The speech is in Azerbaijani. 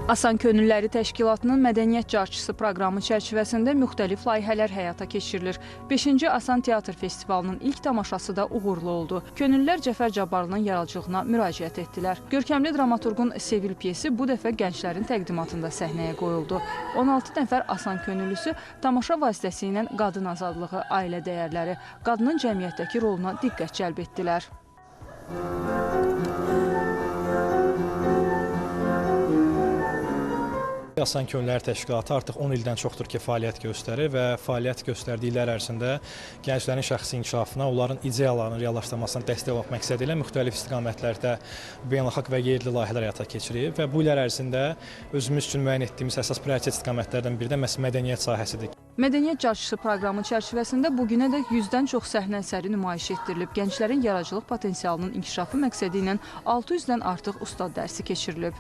Asan Könülləri Təşkilatının Mədəniyyət Carçısı proqramı çərçivəsində müxtəlif layihələr həyata keçirilir. 5-ci Asan Teatr Festivalının ilk tamaşası da uğurlu oldu. Könüllülər Cəfər Cabbarlının yaradıcılığına müraciət etdilər. Görkəmli dramaturqun Sevil pyesi bu dəfə gənclərin təqdimatında səhnəyə qoyuldu. 16 nəfər Asan könüllüsü tamaşa vasitəsilə qadın azadlığı, ailə dəyərləri, qadının cəmiyyətdəki roluna diqqət cəlb etdilər. Asan Könüllər Təşkilatı artıq 10 ildən çoxdur ki, fəaliyyət göstərir və fəaliyyət göstərdiyi illər ərzində gənclərin şəxsi inkişafına, onların ideyalarının reallaşdırılmasına dəstək olmaq məqsədi ilə müxtəlif istiqamətlərdə beynəlxalq və yerli layihələr həyata keçirir və bu illər ərzində özümüz üçün müəyyən etdiyimiz əsas prioritet istiqamətlərdən biri də məhz mədəniyyət sahəsidir. Mədəniyyət Carçısı proqramı çərçivəsində bugünədək 100-dən çox səhnə əsəri nümayiş etdirilib. Gənclərin yaradıcılıq potensialının inkişafı məqsədi ilə 600-dən artıq ustad dərsi keçirilib.